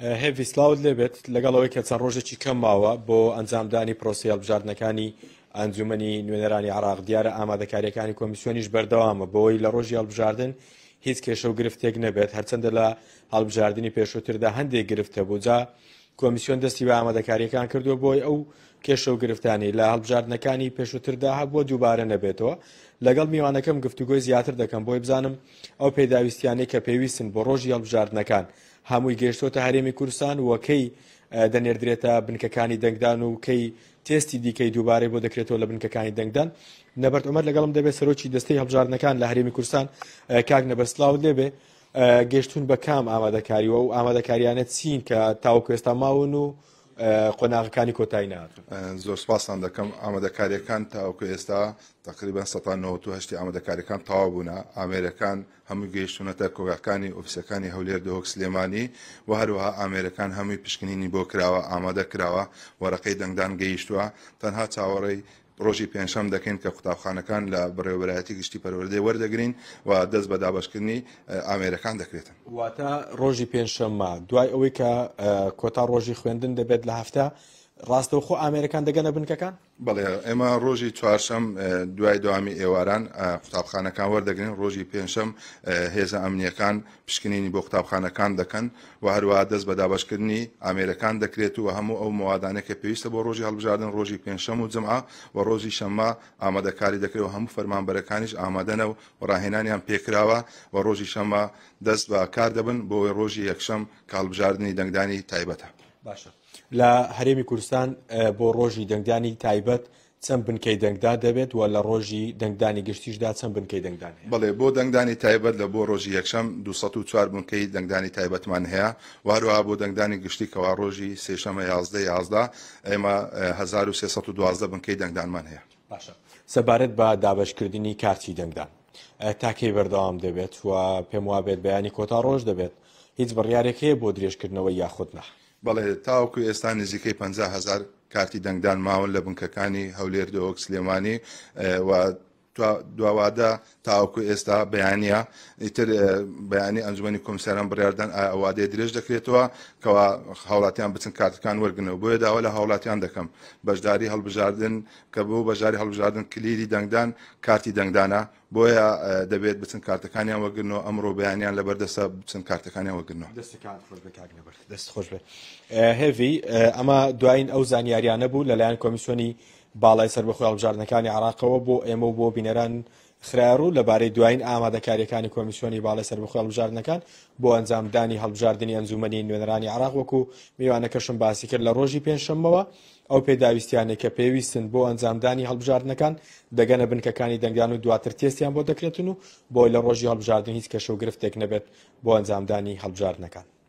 هێڤی سڵاوت لێبێت، لەگەڵ ئەوەی کە چەند ڕۆژێکی کەم ماوە بۆ ئەنجامدانی پرۆسەی هەڵبژاردنەکانی ئەنجومەنی نوێنەرانی عێراق، دیارە ئامادەکارییەکانی کۆمیسیۆنیش بەردەوامە بۆی لە ڕۆژی هەڵبژاردن هیچ کێشە و گرفتێک نەبێت، هەرچەندە لە هەڵبژاردنی پێشووتردا هەندێک گرفت هەبوو، جا کۆمیسیۆن دەستی بە ئامادەکارییەکان کردووە بۆی ئەو کێشە و گرفتانەی لە هەڵبژاردنەکانی پێشووتردا هەبووە دووبارە نەبێتەوە. لەگەڵ میوانەکەم گفتوگۆی زیاتر دەکەم بۆی بزانم ئەو پێداویستیانەی کە پێویستن بۆ ڕۆژی هەڵبژاردنەکان هەمووی گەیشتۆتە هەرێمی کوردستان و کەی دەنێردرێتە بنکەکانی دەنگدان و کەی تێستی دیکەی دووبارەی بۆ دەکرێتەوە لە بنکەکانی دەنگدان. نەبەرد عومەر لەگەڵم دەبێت سەرۆکی دەستەی هەڵبژاردنەکان لە هەرێمی کوردستان. کاک نەبەرد سڵاوت لێبێ. گەیشتون بە کام ئامادەکاری و ئەو ئامادەکاریانە چین کە تاوەکو ئێستا ماون و قۆناغەکانی کۆتایی نهاتوون؟ زۆر سپاستان دەکەم. ئامادەکاریەکان تاوەکو ئێستا تقریبا 98% ئامادەکاریەکان تەواو بوونە. ئامێرەکان هەمووی گەیشتوونەتە کۆگاکانی ئۆفیسەکانی هەولێر، دهۆک، سلێمانی و هەروەها ئامێرەکان هەمووی پشکنینی بۆ کراوە، ئامادە کراوە، وەرەقەی دەنگدان گەیشتووە، تەنها چاوەڕێی ڕۆژی پێنجشەم دەکەین کە قوتابخانەکان لە بەڕێوەبەرایەتی گشتی پەروەردەی وەردەگرین و دەست بە دابەشکردنی ئامێرەکان دەکرێتن. واتە ڕۆژی پێنجشەممە دوای ئەوەی کە کۆتا ڕۆژی خوێندن دەبێت لە هەفتە، ڕاستەوخۆ ئامێرەکان دەگەنە بنکەکان؟ بەڵێ، ئێمە ڕۆژی چوارشەم دوای دەوامی ئێواران قوتابخانەکان وەردەگرین، ڕۆژی پێنجشەم هێزە ئەمنییەکان پشکنینی بۆ قوتابخانەکان دەکەن و هەروەها دەست بە دابەشکردنی ئامێرەکان دەکرێت و هەموو ئەو مەوادانەی کە پێویستە بۆ ڕۆژی هەڵبژاردن ڕۆژی پێنجشەم و جمعە و ڕۆژی شەممە ئامادەکاری دەکرێت و هەموو فەرمانبەرەکانیش ئامادەنە و ڕاهێنانیان پێکراوە و ڕۆژی شەممە دەست بە کار دەبن بۆ ئەوەی ڕۆژی یەکشەم کە هەڵبژاردنی دەنگدانی تایبەتە. باشە لە هەرێمی کوردستان بۆ ڕۆژی دەنگدانی تایبەت چەند بنکەی دەنگدان دەبێت و لە ڕۆژی دەنگدانی گشتیشدا چەند بنکەی دەنگدان هەیە؟ بەڵێ، بۆ دەنگدانی تایبەت لە بۆ ڕۆژی یەکشەم 204 بنکەی دەنگدانی تایبەتمان هەیە و هەروەها بۆ دەنگدانی گشتی کەوا ڕۆژی سێشەمە 11 11 ئێمە 1312 بنکەی دەنگدانمان هەیە. باشە سەبارەت بە دابەشکردنی کارتی دەنگدان تا کەی بەردەوام دەبێت و پێم وابێت بەیانی کۆتا ڕۆژ دەبێت، هیچ بڕیارێک هەیە بۆ درێژکردنەوەی یاخود نا؟ بەڵێ، تاوەکو ئێستا نزیکەی 50 هەزار کارتی دەنگدان ماون لە بنکەکانی هەولێر، دهۆک، سلێمانی و دواوادە تاوەکو ئێستا بەیانە ئیتر بەیانی ئەنجومەنی کۆمیساران بڕیاردان ئایا ئەو وادەیە درێژ دەکرێتەوە کەوا هاوڵاتیان بچن کارتەکان وەرگنەوە. بۆیە داوا لە هاوڵاتیان دەکەم بەشداری هەڵبژاردن کە بۆ بەشداری هەڵبژاردن کلیلی دەنگدان کارتی دەنگدانە، بۆیە دەبێت بچن کارتەکانیان وەرگرنەوە، ئەمڕۆ بەیانیان لەبەردەستە بچن کارتەکانیان وەرگرنەوە. دەستەکانت خۆش بێ کاک نەبەرد. دەست خۆش بێ. هێڤی، ئەمە دوایین ئەو زانیاریانە بوو لەلایەن کۆمیسیۆنی باڵای سەربەخۆی هەڵبژاردنەکانی عێراقەوە بۆ ئێمە و بۆ بینەران خرایەڕوو لەبارەی دوایین ئامادەکارییەکانی کۆمیسیۆنی باڵای سەربەخۆی هەڵبژاردنەکان بۆ ئەنجامدانی هەڵبژاردنی ئەنجوومەنی نوێنەرانی عێراق وەکو میوانەکەشم باسی کرد لە ڕۆژی پێنجشەممەوە ئەو پێداویستیانەی کە پێویستن بۆ ئەنجامدانی هەڵبژاردنەکان دەگەنە بنکەکانی دەنگدان و دواتر تێستیان بۆ دەکرێتن و بۆی لە ڕۆژی هەڵبژاردن هیچ کێشە و گرفتێک نەبێت بۆ ئەنجامدانی هەڵبژاردنەکان.